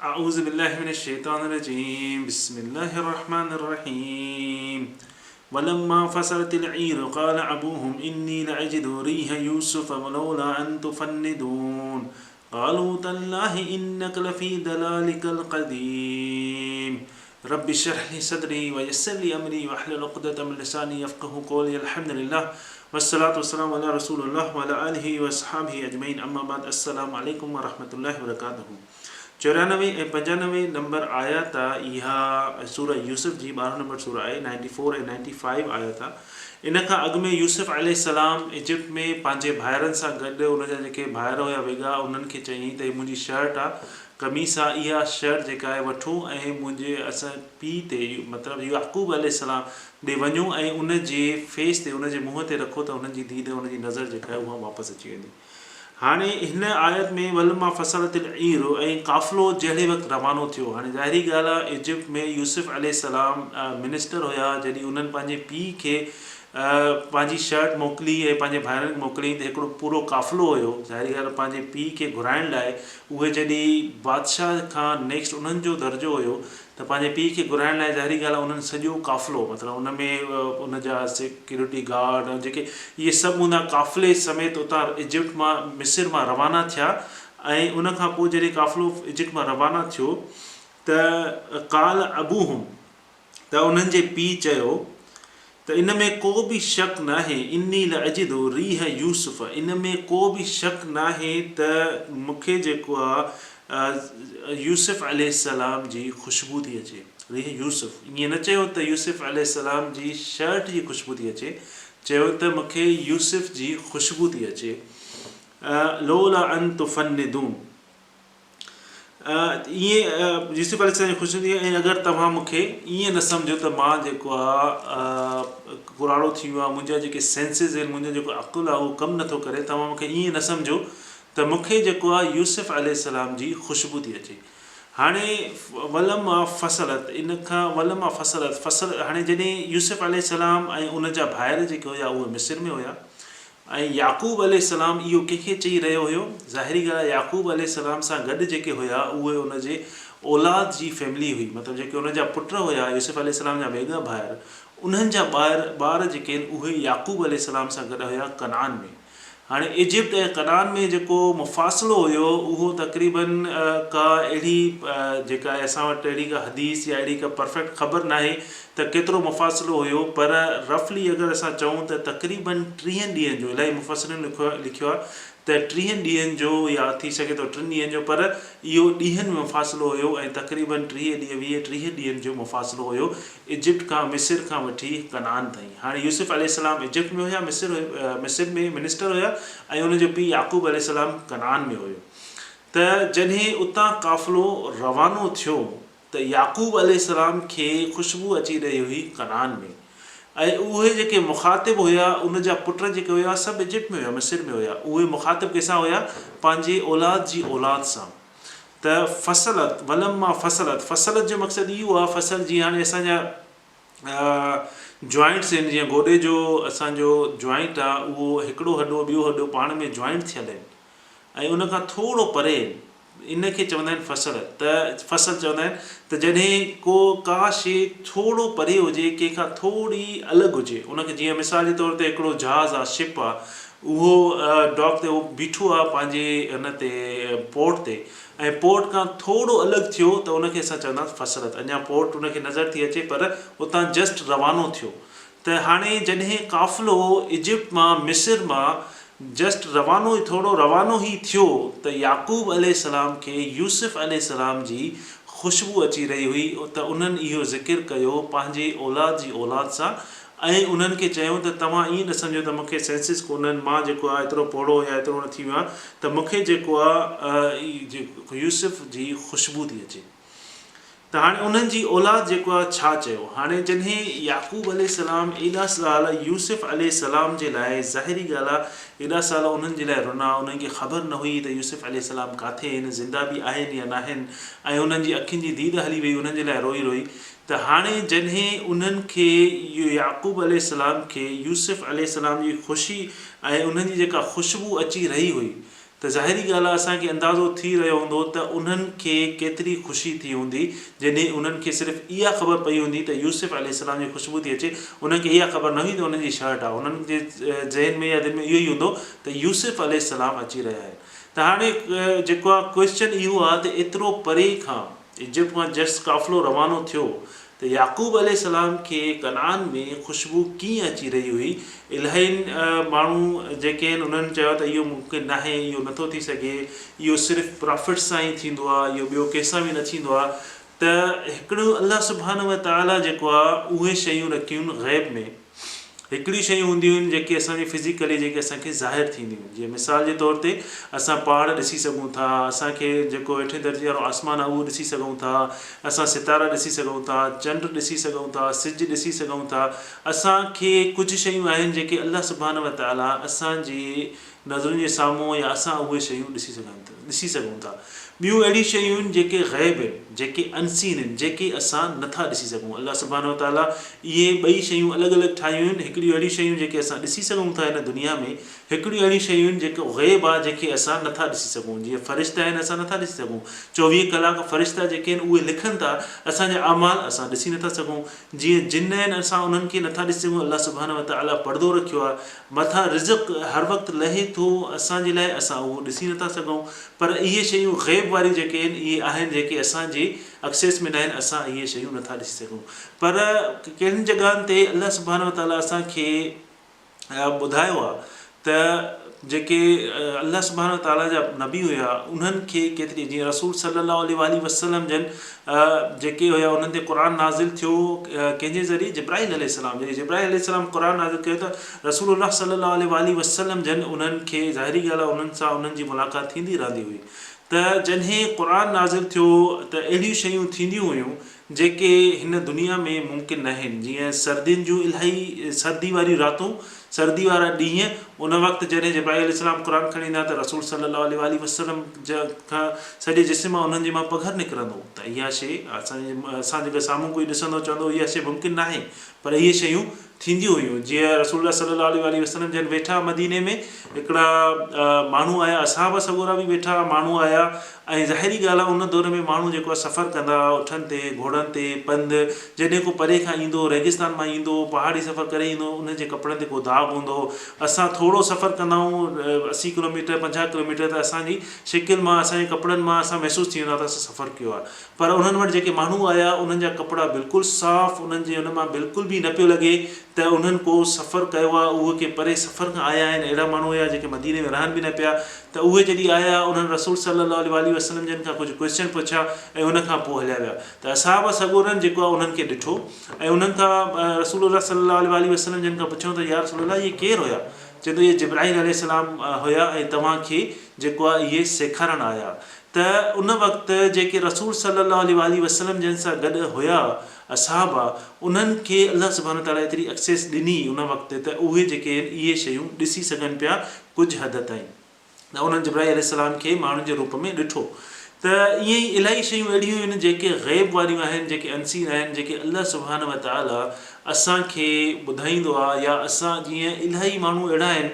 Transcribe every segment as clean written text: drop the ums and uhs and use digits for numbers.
اعوذ بالله من الشيطان الرجيم بسم الله الرحمن الرحيم ولما فصلت العير قال ابوهم اني لاجد ريح يوسف ولولا ان تفندون قالوا تالله انك لفي ضلالك القديم رب اشرح لي صدري ويسر لي امري واحلل عقدة من لساني يفقهوا قولي الحمد لله والصلاه والسلام على رسول الله وعلى اله واصحابه اجمعين اما بعد السلام عليڪم ورحمة الله وبرڪاته 94 ۽ 95 نمبر آيت آ اها سوره يوسف جي 12 نمبر سوره آهي 94 ۽ 95 آيت آ ان کان اڳ ۾ يوسف عليه السلام ايجپٽ ۾ پنهنجي ڀائرن سان گڏ ان جا جيڪي ڀائر هيا ويڳا انهن کي چيائين ته هي منهنجي شرٽ آ قميص آ اها شرٽ جيڪا آهي وٺو ۽ منهنجي اسان پيء تي مطلب يعقوب عليه السلام ڏي وڃو ۽ ان جي فيس تي ان جي منهن تي رکو ته انهن جي ديد ان جي نظر جيڪا آهي اها واپس اچي ويندي. هاڻي هن آيت ۾ ولما فصلت العير ۽ قافلو جهڙي وقت روانو ٿيو هاڻي ظاهري ڳالهه آ ايجپٽ ۾ يوسف عليه السلام منسٽر هيا جڏهن انهن پنهنجي پيء کي پنهنجي شرٽ موڪلي ۽ پنهنجي ڀائرن کي موڪليائين ته هڪڙو پورو قافلو هيو ظاهري ڳالهه پنهنجي پيء کي گهرائڻ لاء اهي جڏهن بادشاهه کان نيڪسٽ انهن جو درجو هيو ته پنهنجي پيء کي گهرائڻ لاء ظاهري ڳالهه آهي انهن سڄو قافلو مطلب ان ۾ ان جا سيڪيورٽي گارڊ ۽ جيڪي اهي سڀ هوندا قافلي سميت اتان ايجپٽ مان مصر مان روانا ٿيا ۽ ان کان پوء جڏهن قافلو ايجپٽ مان روانا ٿيو ته قال ابوهم ته انهن جي پيء چيو ته ان ۾ ڪو به شڪ ناهي، اني لاجد ريح يوسف، ان ۾ ڪو به شڪ ناهي ته مون کي جيڪو آ يوسف عليه السلام جي خوشبو ٿي اچي، ريح يوسف، ائين نه چيو ته يوسف عليه السلام جي شرٽ جي خوشبو ٿي اچي، چيو ته مون کي يوسف جي خوشبو ٿي اچي، لولا ان تفندون. ائين يوسف عليه السلام جي خوشي ٿي ۽ اگر توهان مون کي ائين نه سمجهو ته مان جيڪو آ ڪراڙو ٿي ويو آهيان منهنجا جيڪي سينسز آهن منهنجو جيڪو عقل آهي اهو ڪم نٿو ڪري توهان مون کي ائين نه سمجهو ته مون کي جيڪو آ يوسف عليه السلام جي خوشبو ٿي اچي هاڻي ولما فصلت ان کان ولما فصلت فصل هاڻي جڏهن يوسف عليه السلام ۽ ان جا ڀائر جيڪي هيا اهي مصر ۾ هيا ۽ يعقوب عليه السلام اهو ڪنهن کي چئي رهيو هيو؟ ظاهري ڳالهه آهي يعقوب عليه السلام سان گڏ جيڪي هيا اهي ان جي اولاد جي فيملي هئي مطلب جيڪي ان جا پٽ هيا يوسف عليه السلام جا ويڳا ڀائر انهن جا ٻار ٻار جيڪي آهن اهي يعقوب عليه السلام سان گڏ هيا ڪنعان ۾ هاڻي ايجپٽ ۽ ڪنعان ۾ جيڪو مفاصلو هيو اهو تقريباً ڪا اهڙي جيڪا آهي اسان وٽ اهڙي ڪا حديث يا اهڙي ڪا پرفيڪٽ خبر ناهي ته ڪيترو مفاصلو هيو پر رفلي اگر اسان چئون ته تقريباً ٽيهن ڏينهن جو الاهي مفسرن لکيو آهي ته ٽيهن ڏينهن جو يا ٿي سگهي ٿو ٽن ڏينهن جو پر اهو ڏينهن ۾ مفاصلو هيو ۽ تقريباً ٽيهه ڏينهن ويهه ٽيهه ڏينهن جو مفاصلو هيو ايجپٽ کان مصر کان وٺي ڪنعان تائين هاڻي يوسف عليه السلام ايجپٽ ۾ هيا مصر مصر ۾ منسٽر هيا ۽ ان جو پيء يعقوب عليه السلام ڪنعان ۾ هيو ته جڏهن اتان قافلو روانو ٿيو ته يعقوب عليه السلام کي خوشبو اچي رهي هئي ڪنعان ۾ ۽ اهي جيڪي مخاطب هيا ان جا پٽ جيڪي هيا سڀ ايجپٽ ۾ هيا مصر ۾ هيا اهي مخاطب ڪنهن سان هيا پنهنجي اولاد جي اولاد سان ته فصلت ولما فصلت فصلت جو مقصد اهو آهي فصل جيئن هاڻي اسان جا جوائنٽس آهن جيئن گوڏي جو اسان جو جوائنٽ آهي اهو هڪڙو هڏو ٻيو هڏو پاڻ ۾ جوائنٽ ٿيل آهن ۽ ان کان ٿورو پري ان کي چوندا آهن فصل ته فصل چوندا آهن ته جڏهن ڪو ڪا شيء ٿورو پري هجي ڪنهن کان ٿوري الڳ هجي ان کي جيئن مثال جي طور تي هڪڙو جهاز آهي شپ آهي اهو ڊاڪ تي اهو بيٺو آهي پنهنجي ان تي پورٽ تي ۽ پورٽ کان ٿورو الڳ ٿيو ته ان کي اسان چونداسين فصلت اڃا پورٽ ان کي نظر ٿي اچي پر اتان جسٽ روانو ٿيو ته هاڻي جڏهن قافلو ايجپٽ مان مصر مان جسٽ روانو ئي ٿورو روانو ئي ٿيو ته يعقوب عليه السلام کي يوسف عليه السلام جي خوشبو اچي رهي هئي ته انهن اهو ذڪر ڪيو پنهنجي اولاد جي اولاد سان ۽ انهن کي چيائون ته توهان ائين نه سمجهو ته مون کي سينسز ڪونهن مان جيڪو آهي ايترو پوڙهو يا ايترو نه ٿي ويو آهيان ته مون کي جيڪو آهي يوسف جي خوشبو ٿي اچي. ته هاڻي انهن جي اولاد جيڪو آهي ڇا چيو؟ هاڻي جڏهن يعقوب عليه السلام ايڏا سال يوسف عليه السلام جي لاء ظاهري ڳالهه آهي ايڏا سال انهن جي لاء رنا انهن کي خبر نه هئي ته يوسف عليه السلام ڪاٿي آهن زنده به آهن يا ناهن ۽ انهن جي اکين جي ديد هلي وئي انهن جي لاء روئي روئي ته هاڻي جڏهن انهن کي يعقوب عليه السلام کي يوسف عليه السلام جي خوشي ۽ انهن جي جيڪا خوشبو اچي رهي هئي. ته ظاهري ڳالهه آهي اسان کي اندازو ٿي رهيو هوندو ته انهن کي ڪيتري خوشي ٿي هوندي جڏهن انهن کي صرف اها خبر پئي هوندي ته يوسف عليه السلام جي خوشبو ٿي اچي. انهن کي اها خبر نه هئي ته انهن جي شرٽ آهي. انهن جي ذهن ۾ يا دل ۾ اهو ئي هوندو ته يوسف عليه السلام اچي رهيا آهن. ته هاڻي جيڪو آهي ڪوئسچن اهو آهي ته ايترو پري کان ايجپٽ مان جسٽ قافلو روانو ٿيو ته يعقوب عليه السلام کي ڪنعان ۾ خوشبو ڪيئن اچي رهي هئي؟ الاهين ماڻهو جيڪي آهن انهن چيو ته اهو ممڪن ناهي، اهو نٿو ٿي سگهي، اهو صرف پرافٽس سان ئي ٿيندو آهي، اهو ٻيو ڪنهن سان به نه ٿيندو آهي ته هڪڙو الله سبحانه وتعاليٰ جيڪو آهي اهي شيون رکيون غيب ۾. هڪڙيون شيون هونديون آهن جيڪي اسان جي فزيڪلي جيڪي اسان کي ظاهر ٿينديون آهن جيئن مثال جي طور تي اسان پهاڙ ڏسي سگهون ٿا اسان کي جيڪو هيٺين درجي وارو آسمان آهي اهو ڏسي سگهون ٿا اسان ستارا ڏسي سگهون ٿا چنڊ ڏسي سگهون ٿا سج ڏسي سگهون ٿا اسان کي ڪجهه شيون آهن جيڪي الله سبحانه وتعاليٰ اسان جي نظرن جي سامهون يا اسان اهي شيون ڏسي سگهن ڏسي سگهون ٿا. ٻيون اهڙيون شيون آهن جيڪي غيب آهن، جيڪي Unseen آهن، جيڪي اسان نه ٿا ڏسي سگهون. الله سبحانه وتعاليٰ اهي ٻئي شيون الڳ الڳ ٺاهيون آهن، هڪڙيون اهڙيون شيون جيڪي اسان ڏسي سگهون ٿا هن دنيا ۾، هڪڙيون اهڙيون شيون آهن جيڪو غيب آهي جنهن کي اسان نه ٿا ڏسي سگهون. جيئن فرشتا آهن اسان نه ٿا ڏسي سگهون. 24 ڪلاڪ فرشتا جيڪي آهن اهي لکن ٿا اسان جا اعمال اسان ڏسي نه ٿا سگهون. جيئن جن آهن اسان انهن کي نه ٿا ڏسي سگهون الله سبحانه وتعاليٰ پردو رکيو آهي. مٿان رزق هر وقت لهي ٿو اسان جي لاء اسان اهو ڏسي نٿا سگهون پر اهي شيون غيب واريون جيڪي آهن اهي آهن جيڪي اسان جي اڪسيس ۾ ناهن اسان اهي شيون نٿا ڏسي سگهون پر ڪهڙين جڳهن تي الله سبحانه وتعالي اسان کي ٻڌايو آهي ته جيڪي الله سبحانه وتعالي جا نبي هيا انهن کي ڪيتري جيئن رسول صلي الله عليه واٰله وسلم جن جيڪي هيا انهن تي قرآن نازل ٿيو ڪنهن جي ذريعي جبرائيل عليه السلام جڏهن جبرائيل عليه السلام قرآن نازل ڪيو ته رسول الله صلي الله عليه واٰله وسلم جن انهن کي ظاهري ڳالهه آهي انهن سان انهن جي ملاقات ٿيندي رهندي هئي ته جڏهن قرآن نازل ٿيو ته اهڙيون شيون ٿينديون هيون جيڪي هن دنيا ۾ ممڪن ناهن جيئن سردين جون الاهي سردي واريون راتون سردي وارا ڏينهن ان وقت جڏهن جبرائيل عليه السلام قرآن کڻي ايندا ته رسول صلي الله عليه واٰله وسلم جا کان سڄي جسم مان انهن جي مان پگهر نڪرندو ته اها شيء اسان جي اسان جيڪر سامهون ڪوئي ڏسندو چوندو اها شيء ممڪن ناهي پر اهي شيون ٿينديون هيون جيئن رسول الله صلي الله عليه واٰله وسلم جن ويٺا مديني ۾ هڪڙا ماڻهو آيا اصحاب سڳورا به ويٺا ماڻهو آيا ۽ ظاهري ڳالهه آهي ان دور ۾ ماڻهو جيڪو آهي سفر ڪندا هئا اٺن تي، گهوڙن تي، پنڌ، جڏهن ڪو پري کان ايندو هو، ريگستان مان ايندو هو، پهاڙي سفر ڪري ايندو هو، ان جي ڪپڙن تي ڪو داغ هوندو هو. اسان ٿورو سفر ڪندا آهيون 80 ڪلوميٽر، 50 ڪلوميٽر ته اسان جي شڪل مان، اسان جي ڪپڙن مان اسان محسوس ٿي ويندو آهي ته اسان سفر ڪيو آهي. پر انهن وٽ جيڪي ماڻهو آيا، انهن جا ڪپڙا بلڪل صاف، انهن جي ان مان بلڪل به نه پيو لڳي ته انهن ڪو سفر ڪيو آهي، اهي ڪنهن پري سفر کان آيا آهن، اهڙا ماڻهو هيا جيڪي مديني ۾ رهن به نه پيا ته اهي جڏهن آيا انهن رسول صلّي الله عليه واٰله وسلّم جن کان ڪجهه ڪوئسچن پڇيا ۽ ان کان پوء هليا ويا ته اصحاب سڳورن جيڪو آهي انهن کي ڏٺو ۽ انهن کان رسول الله صلّي الله عليه واٰله وسلّم جن کان پڇيائون ته يا رسول الله اهي ڪير هيا؟ چيو ته اهي جبرائيل عليه السلام هيا ۽ توهان کي جيڪو آهي اهي سيکارڻ آيا ته ان وقت جيڪي رسول صلّي الله عليه واٰله وسلّم جن سان گڏ هيا اصحاب انهن کي الله سبحانه وتعالٰي ايتري اڪسيس ڏني ان وقت ته اهي جيڪي آهن اهي شيون ڏسي سگهن پيا ڪجهه حد تائين ته انهن جبرائيل عليه السلام کي ماڻهن جي روپ ۾ ڏٺو ته ائين ئي الاهي شيون اهڙيون آهن جيڪي غيب واريون آهن جيڪي Unseen آهن جيڪي الله سبحانه وتعالي اسان کي ٻڌائيندو آهي يا اسان جيئن الاهي ماڻهو اهڙا آهن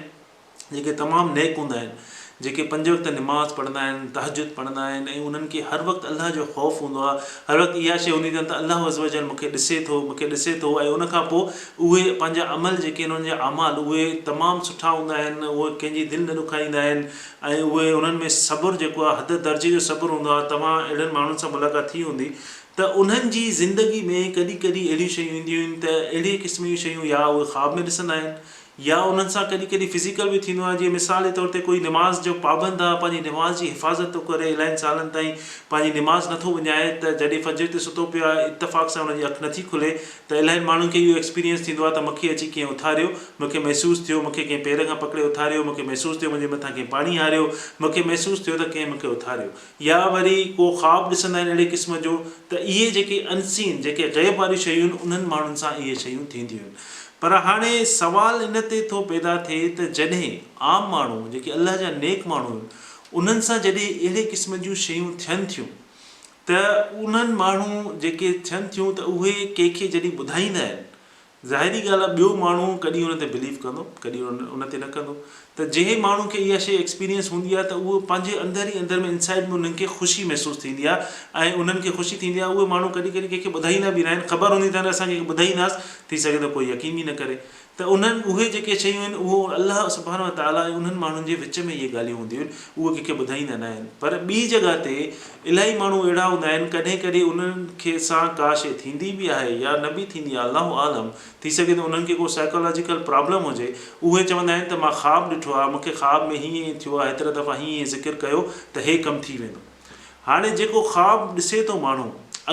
جيڪي تمام نيڪ هوندا آهن جيڪي پنج وقت نماز پڙهندا آهن تهجد پڙهندا آهن ۽ انهن کي هر وقت الله جو خوف هوندو آهي هر وقت اها شيء هوندي اٿن ته الله عزوجل مون کي ڏسي ٿو مون کي ڏسي ٿو ۽ ان کان پوء اهي پنهنجا عمل جيڪي آهن انهن جا اعمال اهي تمام سٺا هوندا آهن اهي ڪنهن جي دل نه ڏکائيندا آهن ۽ اهي انهن ۾ صبر جيڪو آهي حد درجي جو صبر هوندو آهي توهان اهڙن ماڻهن سان ملاقات ٿي هوندي ته انهن جي زندگي ۾ ڪڏهن ڪڏهن اهڙيون شيون اينديون آهن ته اهڙي قسم جون شيون يا اهي خواب ۾ ڏسندا آهن يا انهن سان ڪڏهن ڪڏهن فزيڪل به ٿيندو آهي جيئن مثال جي طور تي ڪوئي نماز جو پابند آهي پنهنجي نماز جي حفاظت ٿو ڪري الاهين سالن تائين پنهنجي نماز نٿو وڃائي ته جڏهن فجر تي ستو پيو آهي اتفاق سان ان جي اک نٿي کلي ته الاهين ماڻهن کي اهو ايڪسپيرينس ٿيندو آهي ته مونکي اچي ڪنهن اٿاريو مونکي محسوس ٿيو مونکي ڪنهن پير کان پڪڙي اٿاريو مونکي محسوس ٿيو منهنجي مٿان ڪنهن پاڻي هاريو مونکي محسوس ٿيو ته ڪنهن مونکي اٿاريو يا وري ڪو خواب ڏسندا آهن اهڙي قسم جو ته اهي جيڪي Unseen جيڪي غيب واريون شيون آهن انهن ماڻهن سان اهي شيون ٿينديون آهن پر هاڻي سوال ان تي ٿو پيدا ٿئي ته جڏهن عام ماڻهو جيڪي الله جا نيڪ ماڻهو آهن انهن سان جڏهن اهڙي قسم جون شيون ٿين ٿيون ته انهن ماڻهو جيڪي ٿين ٿيون ته اهي ڪنهن کي جڏهن ٻڌائيندا آهن ظاهري ڳالهه آهي ٻيو ماڻهو ڪڏهن ان تي بليو ڪندو ڪڏهن ان تي نه ڪندو ته جنهن ماڻهو کي اها شيء ايڪسپيرينس هوندي آهي ته اهو پنهنجي اندر ئي اندر ۾ انسائيڊ ۾ انهن کي خوشي محسوس ٿيندي آهي ۽ انهن کي خوشي ٿيندي آهي اهي ماڻهو ڪڏهن ڪڏهن ڪنهن کي ٻڌائيندا به ناهن خبر هوندي اٿن اسان ڪنهن کي ٻڌائينداس ٿي سگهي ٿو ڪوئي يقين ئي نه ڪري ته انهن اهي جيڪي شيون آهن اهو الله سبحانه وتعاليٰ ۽ انهن ماڻهن جي وچ ۾ اهي ڳالهيون هونديون آهن اهي ڪنهن کي ٻڌائيندا نه آهن پر ٻي جڳهه تي الاهي ماڻهو اهڙا هوندا آهن ڪڏهن ڪڏهن انهن کي سان ڪا شيء ٿيندي به آهي يا نه به ٿيندي آهي الله اعلم ٿي سگهي ٿو انهن کي ڪو سائيڪالاجيڪل پرابلم هجي اهي چوندا آهن ته مان خواب ڏٺو آهي مون کي خواب ۾ هيئن هيئن ٿيو آهي هيترا دفعا هيئن هيئن ذڪر ڪيو ته هي ڪم ٿي ويندو. هاڻي جيڪو خواب ڏسي ٿو ماڻهو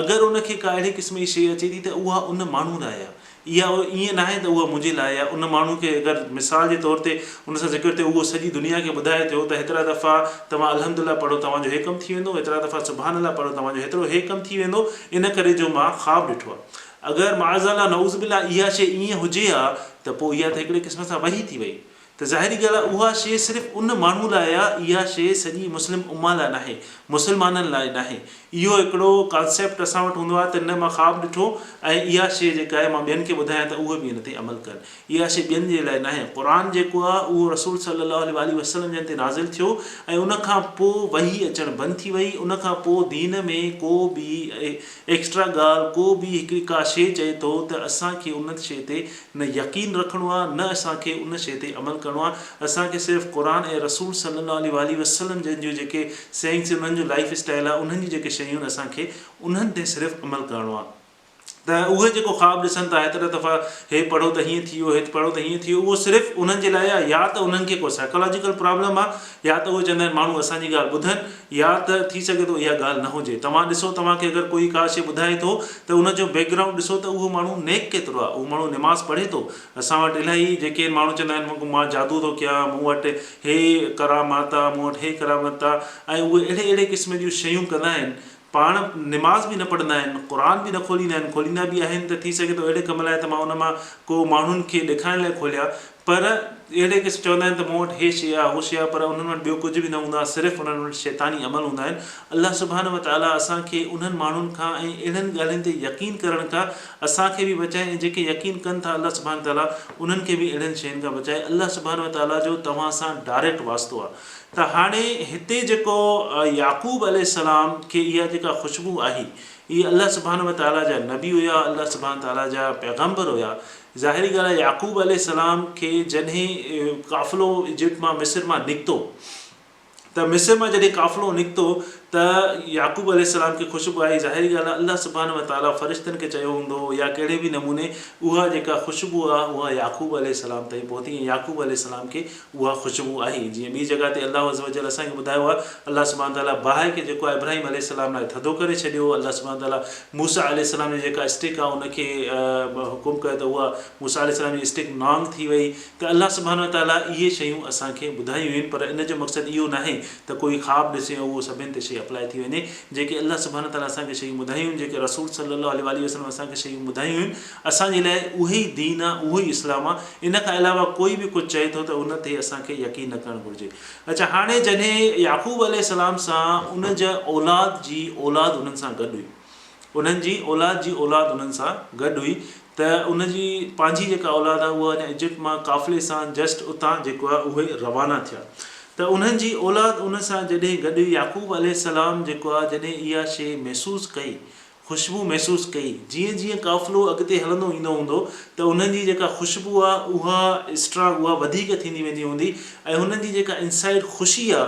اگر ان کي ڪا اهڙي قسم جي شيء اچي ٿي ته اها ان ماڻهو لاء آهي اها ائين ناهي ته اها منهنجي لاء آهي ان ماڻهو کي اگر مثال جي طور تي ان سان ذڪر ٿيو اهو سڄي دنيا کي ٻڌائي ٿيو ته هيترا دفعا توهان الحمد لله پڙهو توهان جو هي ڪم ٿي ويندو هيترا دفعا سبحان الله پڙهو توهان جو هيترو هي ڪم ٿي ويندو ان ڪري جو مان خواب ڏٺو آهي اگر معاذ الله نعوذ بالله اها شيء ائين هجي ها ته پوء اها ته هڪڙي قسم سان وحي ٿي وئي ته ظاهري ڳالهه آهي اها شيء صرف ان ماڻهو لاء آهي، اها شيء سڄي مسلم امه لاء ناهي، مسلمانن لاء ناهي. اهو هڪڙو ڪانسيپٽ اسان وٽ هوندو آهي ته نه مان خواب ڏٺو ۽ اها شيء جيڪا آهي مان ٻين کي ٻڌايان ته اهي به ان تي عمل ڪن. اها شيء ٻين جي لاء ناهي. قرآن جيڪو آهي اهو رسول صلي الله عليه واٰله وسلم جن تي نازل ٿيو ۽ ان کان پوء وحي اچڻ بند ٿي وئي، ان کان پوء دين ۾ ڪو به ايڪسٽرا ڳالهه، ڪو به هڪڙي ڪا شيء چئي ٿو ته اسان کي ان شيء تي نه يقين رکڻو آ نه اسان کي ان شيء تي عمل ڪرڻو آ، اسان کي صرف قرآن ۽ رسول صلي الله عليه واٰله وسلم جن جون جيڪي سيئنگس انهن جو لائيف اسٽائيل آ انهن جون جيڪي شيون آهن اسان کي انهن تي صرف عمل ڪرڻو آ ته اهي جيڪو خواب ڏسن ٿا هيترا دفعا هي پڙهو ته هيئن ٿي ويو هي پڙهو ته هيئن ٿي ويو اهو صرف انهن جي لاء آ يا ته انهن کي ڪو سائيڪالاجيڪل پرابلم آ يا ته اهي چوندا آهن ماڻهو اسان جي ڳالهه ٻڌن يا ته ٿي سگهي ٿو اها ڳالهه نه هجي. توهان ڏسو توهان کي اگر ڪوئي ڪا شيء ٻڌائي ٿو ته ان جو بيڪ گرائونڊ ڏسو ته اهو ماڻهو نيڪ ڪيترو آهي اهو ماڻهو نماز پڙهي ٿو. اسان وٽ الاهي جيڪي آهن ماڻهو چوندا آهن مان جادو ٿو ڪيان مون وٽ هي ڪرامات آ مون وٽ هي ڪرامت آ ۽ اهي اهڙي اهڙي قسم جون شيون ڪندا آهن پاڻ نماز به نه پڙهندا آهن قرآن به نه کوليندا آهن کوليندا به آهن ته ٿي سگهي ٿو اهڙي ڪم لاء ته مان ان مان ڪو ماڻهن کي ڏيکارڻ لاء کوليان پر اهڙي قسم چوندا آهن ته مون وٽ هي شيء آهي هو شيء آهي پر انهن وٽ ٻيو ڪجهه به نه هوندو آهي صرف انهن وٽ شيطاني عمل هوندا آهن الله سبحانه وتعاليٰ اسان کي انهن ماڻهن کان ۽ اهڙن ڳالهين تي يقين ڪرڻ کان اسان کي به بچائي ۽ جيڪي يقين ڪن ٿا الله سبحانه وتعاليٰ انهن کي به اهڙين شين کان بچائي الله سبحانه وتعاليٰ جو توهان سان ڊائريڪٽ واسطو آهي ته هاڻي هتي جيڪو يعقوب عليه السلام کي اها جيڪا خوشبو آئي اهي الله سبحانه وتعاليٰ جا نبي هيا الله سبحانه وتعاليٰ جا پيغمبر هيا ظاهري ڳالهه آهي يعقوب عليه السلام کي جڏهن قافلو ايجپٽ مان مصر مان نڪتو ته مصر مان جڏهن قافلو نڪتو ته يعقوب عليه السلام کي خوشبو آئي ظاهري ڳالهه آهي الله سبحانه وتعاليٰ فرشتن کي چيو هوندو يا ڪهڙي به نموني اها جيڪا خوشبو آهي اها يعقوب عليه السلام تائين پهتي ۽ يعقوب عليه السلام کي اها خوشبو آهي جيئن ٻي جڳهه تي الله عزّوجلّ اسان کي ٻڌايو آهي الله سبحانه وتعاليٰ باهه کي جيڪو آهي ابراهيم عليه السلام لاء ٿڌو ڪري ڇڏيو الله سبحانه وتعاليٰ موسيٰ عليه السلام جي جيڪا اسٽڪ آهي ان کي حڪم ڪيو ته اها موسيٰ عليه السلام جي اسٽڪ نانگ ٿي وئي ته الله سبحانه وتعاليٰ اهي شيون اسان کي ٻڌايون آهن پر ان جو مقصد اهو ناهي ته ڪوئي خواب ڏسي ۽ اهو سڀن تي شيء اپلائي ٿي وڃي جيڪي الله سبحانه وتعاليٰ اسان کي شيون ٻڌايون آهن جيڪي رسول صلي الله عليه واٰله وسلم اسان کي شيون ٻڌايون آهن اسان جي لاء اهي ئي دين آ، اهو ئي اسلام آ، ان کان علاوه ڪوئي به ڪجهه چئي ٿو ته ان تي اسان کي يقين نه ڪرڻ گهرجي. اڇا هاڻي جڏهن يعقوب عليه السلام سان ان جا اولاد جي اولاد انهن سان گڏ هئي، انهن جي اولاد جي اولاد انهن سان گڏ هئي ته ان جي پنهنجي جيڪا اولاد آ اها اڃا ايجپٽ مان قافلي سان جسٽ اتان جيڪو آ اهي روانا ٿيا ته انهن جي اولاد ان سان جڏهن گڏ هئي يعقوب عليه السلام جيڪو آ جڏهن اها شيء محسوس ڪئي خوشبو محسوس ڪئي. جيئن جيئن قافلو اڳتي هلندو ايندو هوندو ته انهن جي جيڪا خوشبو آ اها اسٽرانگ اها وڌيڪ ٿيندي ويندي هوندي ۽ هنن جي جيڪا انسائيڊ خوشي آ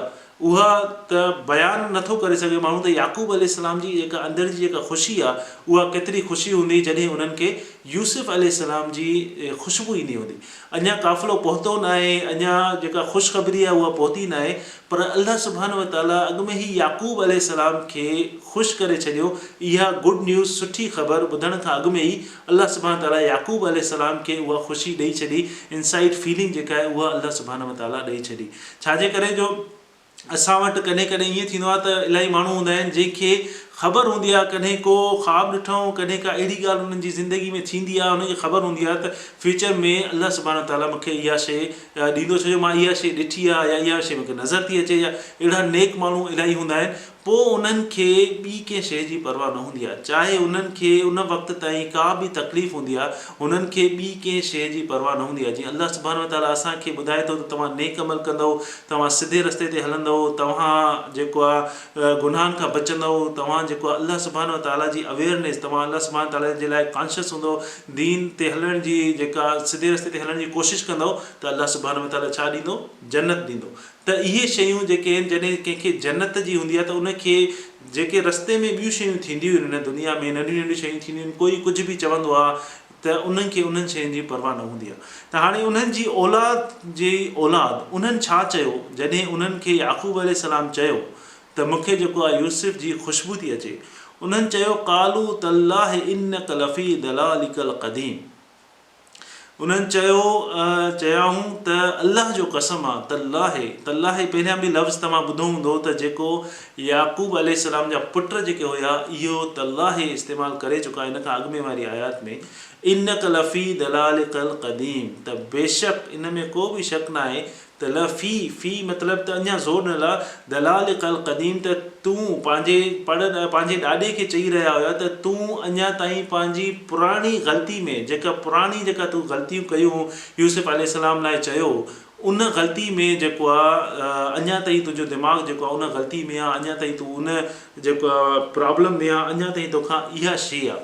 اها ته بيان نه ٿو ڪري سگهي ماڻهو ته يعقوب عليه السلام جي جيڪا اندر جي جيڪا خوشي آ اها ڪيتري خوشي هوندي جڏهن انهن کي يوسف عليه السلام جي خوشبو ايندي هوندي. اڃا قافلو پهتو ناهي، اڃا جيڪا خوشخبري آهي اها پهتي ناهي، پر الله سبحانه وتعاليٰ اڳ ۾ ئي يعقوب عليه السلام کي خوش ڪري ڇڏيو، اها گڊ نيوز، سٺي خبر، ٻڌڻ کان اڳ ۾ ئي الله سبحانه وتعاليٰ يعقوب عليه السلام کي اها خوشي ڏئي ڇڏي، انسائيڊ فيلنگ جيڪا آهي اها الله سبحانه وتعاليٰ ڏئي ڇڏي. ڇاجي ڪري جو. اسان وٽ ڪڏهن ڪڏهن ائين ٿيندو آهي ته الاهي ماڻهو هوندا آهن جنهن کي خبر هوندي آهي ڪڏهن ڪو خواب ڏٺائون ڪڏهن ڪا اهڙي ڳالهه انهن جي زندگي ۾ ٿيندي آهي انهن کي خبر هوندي آهي ته فيوچر ۾ الله سبحانه وتعاليٰ مون کي اها شيء ڏيندو ڇو جو مان اها شيء ڏٺي آهي يا اها شيء مون کي نظر ٿي اچي يا اهڙا نيڪ ماڻهو الاهي هوندا آهن. پوء انهن کي ٻي ڪنهن شيء جي پرواهه نه هوندي آهي، چاهي انهن کي ان وقت تائين ڪا به تڪليف هوندي آهي، هنن کي ٻي ڪنهن شيء جي پرواهه نه هوندي آهي. جيئن الله سبحانه وتعاليٰ اسان کي ٻڌائي ٿو ته توهان نيڪ عمل ڪندؤ، توهان سڌي رستي تي هلندؤ، توهان جيڪو آهي گناهن کان بچندؤ، توهان جيڪو آهي الله سبحانه وتعاليٰ جي اويئرنيس، توهان الله سبحانه وتعاليٰ جي لاء ڪانشس هوندؤ، دين تي هلڻ جي جيڪا سڌي رستي تي هلڻ جي ڪوشش ڪندؤ ته الله سبحانه وتعاليٰ ڇا ڏيندو؟ جنت ڏيندو. ته اهي شيون جيڪي آهن جڏهن ڪنهن کي جنت جي هوندي آهي ته ان کي جيڪي رستي ۾ ٻيون شيون ٿينديون آهن هن دنيا ۾ ننڍيون ننڍيون شيون ٿينديون آهن ڪوئي ڪجهه به چوندو آهي ته انهن کي انهن شين جي پرواهه نه هوندي آهي ته هاڻي انهن جي اولاد جي اولاد انهن ڇا چيو جڏهن انهن کي يعقوب عليه السلام چيو ته مون کي جيڪو آهي يوسف جي خوشبو ٿي اچي انهن چيو قالو تالله انک لفي ضلالک القديم انهن چيو، چيائون ته الله جو قسم آ، تالله، تالله پهريان به لفظ توهان ٻڌو هوندو ته جيڪو يعقوب عليه السلام جا پٽ جيڪي هيا اهو تالله استعمال ڪري چڪا ان کان اڳ ۾ واري آيات ۾ انک لفي ضلالک القديم ته بيشڪ ان ۾ ڪو به شڪ ناهي ته ل في، في مطلب ته اڃا زور ڏنل آ، ضلالک القديم ته تون پنهنجي پڙ پنهنجي ڏاڏي کي چئي رهيا هيا ته تون اڃا تائين پنهنجي پراڻي غلطي ۾ جيڪا پراڻي جيڪا تون غلطيون ڪيون يوسف عليه السلام لاء چيو ان غلطي ۾ جيڪو آ اڃا تائين تنهنجو دماغ جيڪو آ ان غلطي ۾ آ اڃا تائين تون ان جيڪو آ پرابلم ۾ آ اڃا تائين توکان اها شي آ.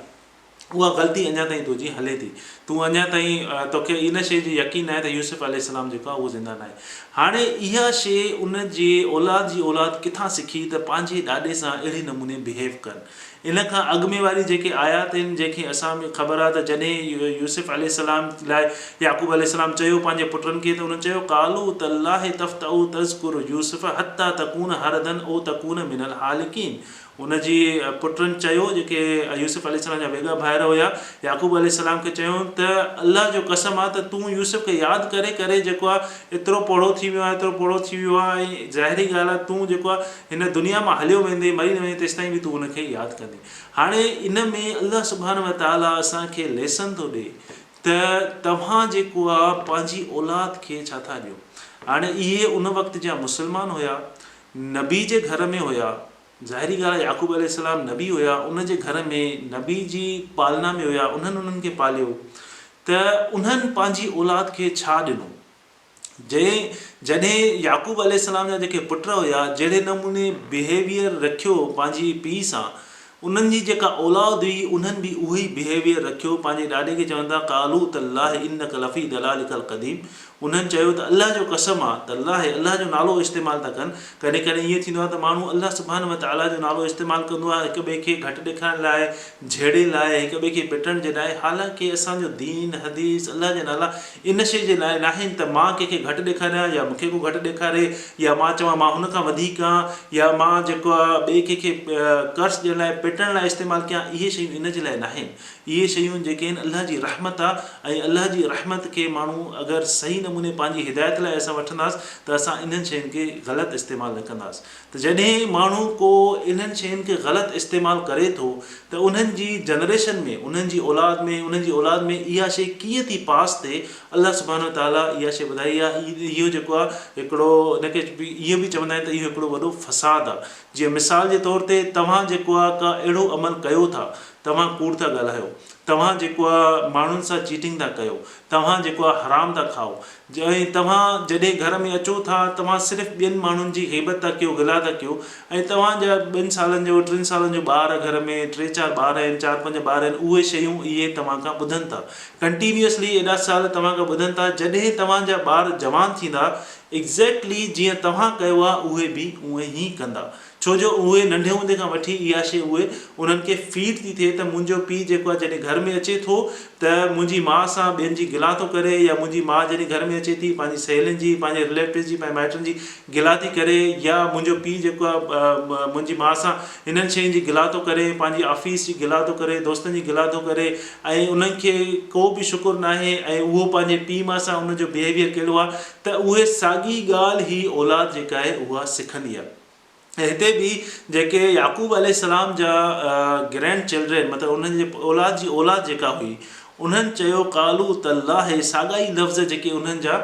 اها غلطي اڃا تائين تنهنجي هلي ٿي. تون اڃا تائين توکي ان شيء جو يقين ناهي ته يوسف عليه السلام جيڪو آهي اهو زنده ناهي. هاڻي اها شيء ان جي اولاد جي اولاد ڪٿان سکي ته پنهنجي ڏاڏي سان اهڙي نموني بهيو ڪن. ان کان اڳ ۾ واري جيڪي آيات آهن جنهن کي اسان ۾ خبر آهي ته جڏهن يوسف عليه السلام لاء يعقوب عليه السلام چيو پنهنجي پٽن کي ته انهن چيو قالوا تالله تفتأ تذڪر يوسف حتي تڪون حرضا او تڪون من الهالڪين ان جي پٽن چيو، جيڪي يوسف عليه السلام جا ويڳا ڀائر هيا، يعقوب عليه السلام کي چيائون ته الله جو قسم آ ته تون يوسف کي ياد ڪري ڪري جيڪو آ ايترو پوڙهو ٿي ويو آهين ايترو پوڙهو ٿي ويو آهين ۽ ظاهري ڳالهه آ تون جيڪو آ هن دنيا مان هليو ويندين مري نه ويندين تيستائين به تون ان کي ياد ڪندين. هاڻي ان ۾ الله سبحانه وتعاليٰ اسان کي ليسن ٿو ڏئي ته توهان جيڪو آ پنهنجي اولاد کي ڇا ٿا ڏيو. هاڻي اهي ان وقت جا مسلمان هيا، نبي جي گهر ۾ هيا، ظاهري ڳالهه آهي يعقوب عليه السلام نبي هيا ان جي گهر ۾ نبي جي پالنا ۾ هيا انهن انهن کي پاليو ته انهن پنهنجي اولاد کي ڇا ڏنو جنهن جڏهن يعقوب عليه السلام جا جيڪي پٽ هيا جهڙي نموني بيهيويئر رکيو پنهنجي پيء سان انهن جي جيڪا اولاد هئي انهن به اهو ئي بيهيويئر رکيو پنهنجي ڏاڏي کي چون ٿا قالو تالله انک لفي ضلالک القديم انهن چيو ته الله جو قسم آ، تالله، الله جو نالو استعمال ٿا ڪن، ڪڏهن ڪڏهن ائين ٿيندو آ ته ماڻهو الله سبحانه وتعاليٰ جو نالو استعمال ڪندو آ هڪ ٻئي کي گهٽ ڏيکارڻ لاء، جهيڙي لاء، هڪ ٻئي کي پٽڻ جي لاء، حالانڪه اسان جو دين، حديث، الله جا نالا ان شيء جي لاء ناهن ته مان ڪنهن کي گهٽ ڏيکاريان يا مون کي ڪو گهٽ ڏيکاري يا مان چوان مان هن کان وڌيڪ آن يا مان جيڪو آ ٻئي ڪنهن کي ڪرس ڏيڻ لاء پٽڻ لاء استعمال ڪيان، اهي شيون ان جي لاء ناهن. اهي شيون جيڪي آهن الله جي رحمت آ ۽ الله جي رحمت کي ماڻهو اگر صحيح نموني پنهنجي هدايت لاء اسان وٺنداس ته اسان انهن شين کي غلط استعمال نه ڪنداس ته جڏهن ماڻهو ڪو انهن شين کي غلط استعمال ڪري ٿو ته انهن جي جنريشن ۾ انهن جي اولاد ۾ انهن جي اولاد ۾ اها شي ڪيئن ٿي پاس ٿئي الله سبحانه وتعالي اها شي ٻڌائي آ اهو جيڪو آ هڪڙو ان کي اهو به چوندا آهن ته اهو هڪڙو وڏو فساد آ جيئن مثال جي طور تي توهان جيڪو آ ڪا اهڙو عمل ڪيو ٿا توهان ڪوڙ ٿا ڳالهايو، توهان جيڪو آ ماڻهن سان چيٽنگ ٿا ڪيو، توهان جيڪو آ حرام ٿا کائو ۽ توهان جڏهن گهر ۾ اچو ٿا توهان صرف ٻين ماڻهن جي غيبت ٿا ڪيو گلا ٿا ڪيو ۽ توهان جا ٻن سالن جو ٽن سالن جو ٻار گهر ۾ ٽي چار ٻار آهن چار پنج ٻار آهن اهي شيون اهي توهان کان ٻڌن ٿا ڪنٽينيوسلي ايڏا سال توهان کان ٻڌن ٿا جڏهن توهان جا ٻار جوان ٿيندا ايگزيڪٽلي جيئن توهان ڪيو آ اهي به اونئين ئي ڪندا. ڇو جو اهي ننڍي هوندي کان وٺي اها شيء اهي انهن کي فيڊ ٿي ٿئي ته منهنجو پيء جيڪو آهي جڏهن گهر ۾ اچي ٿو ته منهنجي ماء سان ٻين جي گلا ٿو ڪري يا منهنجي ماء جڏهن گهر ۾ اچي ٿي پنهنجي سهيلين جي پنهنجي رليٽوز جي پنهنجي مائٽن جي گلا ٿي ڪري يا منهنجو پيء جيڪو آهي منهنجي ماء سان انهن شين جي گلا ٿو ڪري پنهنجي آفيس جي گلا ٿو ڪري دوستن جي گلا ٿو ڪري ۽ انهن کي ڪو به شڪر ناهي ۽ اهو پنهنجي پيء ماء سان ان جو بيهيويئر ڪهڙو آهي ته اهي ساڳي ڳالهه هي اولاد جيڪا آهي اها سکندي آهي. ۽ هتي به جيڪي يعقوب عليه السلام جا گرينڊ چلڊرين مطلب انهن جي اولاد جي اولاد جيڪا هئي انهن چيو قالو تالله ساڳا ئي لفظ جيڪي انهن جا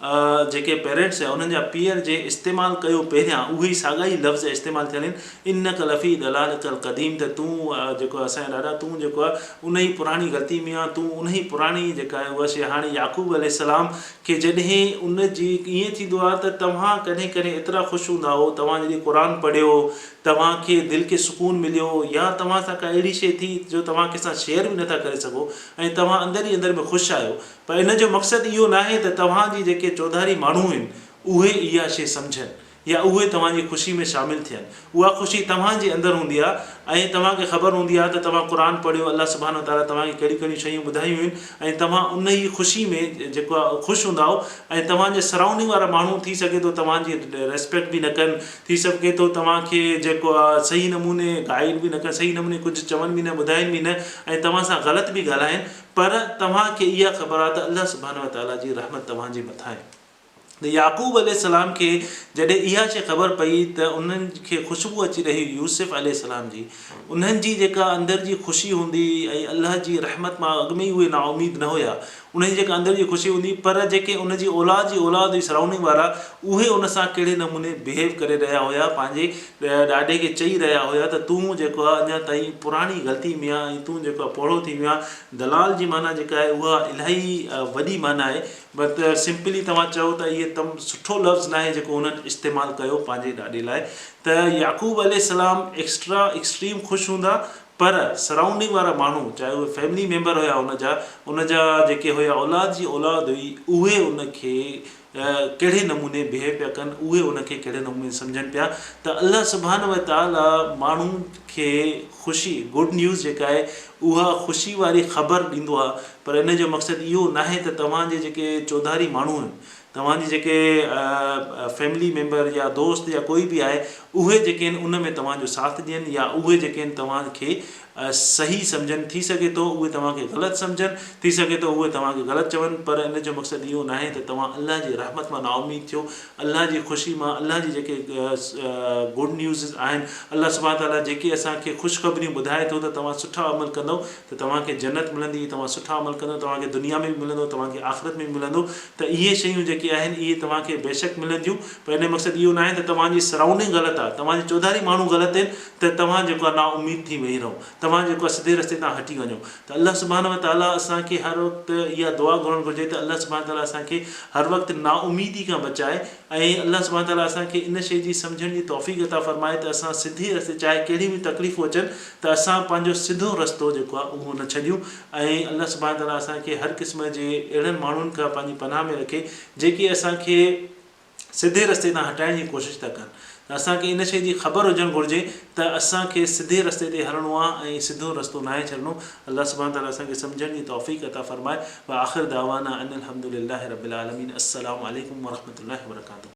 جيڪي پيرنٽس هيا انهن جا پيئر جي استعمال ڪيو پهريان اهي ئي ساڳا ئي لفظ استعمال ٿيل آهن انک لفي ضلالک القديم ته تون جيڪو اسان جا ڏاڏا تون جيڪو آهي ان ئي پراڻي غلطي ۾ آهين تون ان ئي پراڻي جيڪا آهي اها شي هاڻي يعقوب عليه السلام کي جڏهن ان جي ائين ٿيندو آهي ته توهان ڪڏهن ڪڏهن ايترا خوش هوندا آهو توهان جڏهن قرآن پڙهيو توهان کي دل کي سڪون مليو يا توهان سان ڪا اهڙي شي ٿي جو توهان ڪنهن سان شيئر به نٿا ڪري سگهو ۽ توهان اندر ئي اندر ۾ خوش آهيو پر ان جو مقصد اهو ناهي ته توهان جي جيڪي چوڌاري ماڻهو آهن اهي اها شيء سمجهن يا اهي توهان جي خوشي ۾ شامل ٿين. اها خوشي توهان جي اندر هوندي آهي ۽ توهان کي خبر هوندي آهي ته توهان قرآن پڙهيو الله سبحانه وتعاليٰ توهان کي ڪهڙيون ڪهڙيون شيون ٻڌايون آهن ۽ توهان ان ئي خوشي ۾ جيڪو آهي خوش هوندا آهيو ۽ توهان جي سرائونڊنگ وارا ماڻهو ٿي سگهي ٿو توهان جي ريسپيڪٽ به نه ڪن ٿي سگهي ٿو توهان کي جيڪو آهي صحيح نموني گائيڊ به نه ڪن صحيح نموني ڪجهه چون به نه ٻڌائين به نه ۽ توهان سان غلط به ڳالهائين پر توهان کي اها خبر آهي ته الله سبحانه وتعاليٰ جي رحمت توهان جي مٿان آهي. ته يعقوب عليه السلام کي جڏهن اها شيء خبر پئي ته انهن کي خوشبو اچي رهي هئي يوسف عليه السلام جي، انهن جي جيڪا اندر جي خوشي هوندي ۽ الله جي رحمت مان اڳ ۾ ئي اهي نااميد نه هيا، انهن جي جيڪا اندر جي خوشي هوندي پر جيڪي ان جي اولاد جي اولاد هئي سرائونڊنگ وارا اهي ان سان ڪهڙي نموني بهيو ڪري رهيا هيا پنهنجي ڏاڏي کي چئي رهيا هيا ته تون جيڪو آهي اڃا تائين پراڻي غلطي ۾ آهين ۽ تون جيڪو آهي پوڙهو ٿي ويو آهين دلال جي معنيٰ جيڪا آهي اها الاهي وڏي معنيٰ آهي بت سمپلي توهان چئو ته اهي تم سٺو لفظ ناهي جيڪو انهن استعمال ڪيو پنهنجي ڏاڏي لاء ته يعقوب عليه السلام ايڪسٽرا ايڪسٽريم خوش هوندا پر سرائونڊنگ وارا ماڻهو چاهي اهي فيملي ميمبر هيا ان جا ان جا جيڪي هيا اولاد جي اولاد هئي اهي ان کي ڪهڙي نموني بيهيو پيا ڪن اهي ان کي ڪهڙي نموني سمجهن پيا ته الله سبحانه وتعالي ماڻهو کي خوشي گڊ نيوز جيڪا آهي اها خوشي واري خبر ڏيندو آهي پر ان جو مقصد اهو ناهي ته توهان جي جيڪي چوڌاري ماڻهو آهن توهان جي جيڪي فيملي ميمبر يا دوست يا ڪوئي به آهي اهي جيڪي آهن ان ۾ توهان جو ساٿ ڏين يا اهي جيڪي آهن توهان کي صحيح سمجهن ٿي سگهي ٿو اهي توهان کي غلط سمجهن ٿي سگهي ٿو اهي توهان کي غلط چون پر ان جو مقصد اهو ناهي ته توهان الله جي رحمت مان نااميد ٿيو الله جي خوشي مان الله جي جيڪي گڊ نيوزز آهن الله سبحانه تعالٰي جيڪي اسان کي خوشخبريون ٻڌائي ٿو ته توهان سٺا عمل ڪندؤ ته توهان کي جنت ملندي، توهان سٺا عمل ڪندؤ توهان کي دنيا ۾ به ملندو توهان کي آخرت ۾ به ملندو ته اهي شيون جيڪي آهن اهي توهان کي بيشڪ ملنديون پر ان جو مقصد اهو ناهي ته توهان جي سرائونڊنگ غلط آهي توهان جي چوڌاري ماڻهو غلط آهن ته توهان جيڪو آهي نا اميد ٿي ويهي رهو توهان جيڪو آهي سڌي رستي تان هٽي وڃو ته الله سبحانه وتعاليٰ اسان کي هر وقت اها دعا گهرڻ گهرجي ته الله سبحانه وتعاليٰ اسان کي هر وقت نا اميدي کان بچائي ۽ الله سبحانه وتعاليٰ اسان کي ان شيء جي سمجهڻ جي توفيق عطا فرمائي ته اسان سڌي رستي چاهي ڪهڙيون به تڪليفون اچن ته اسان پنهنجو سڌو رستو جيڪو آهي اهو نه ڇڏيون ۽ الله سبحانه وتعاليٰ اسان کي هر قسم جي اهڙن ماڻهن کان پنهنجي پناهه ۾ رکي جيڪي اسان کي سڌي رستي تان هٽائڻ جي ڪوشش ٿا ڪن ته اسان کي ان شيء جي خبر هجڻ گهرجي ته اسان کي سڌي رستي تي هلڻو آهي ۽ سڌو رستو ناهي ڇڏڻو الله سبحانه وتعاليٰ اسان کي سمجهڻ جي توفيق عطا فرمائي واخر دعوانا ان الحمد لله رب العالمين السلام عليڪم ورحمة الله وبرڪاته.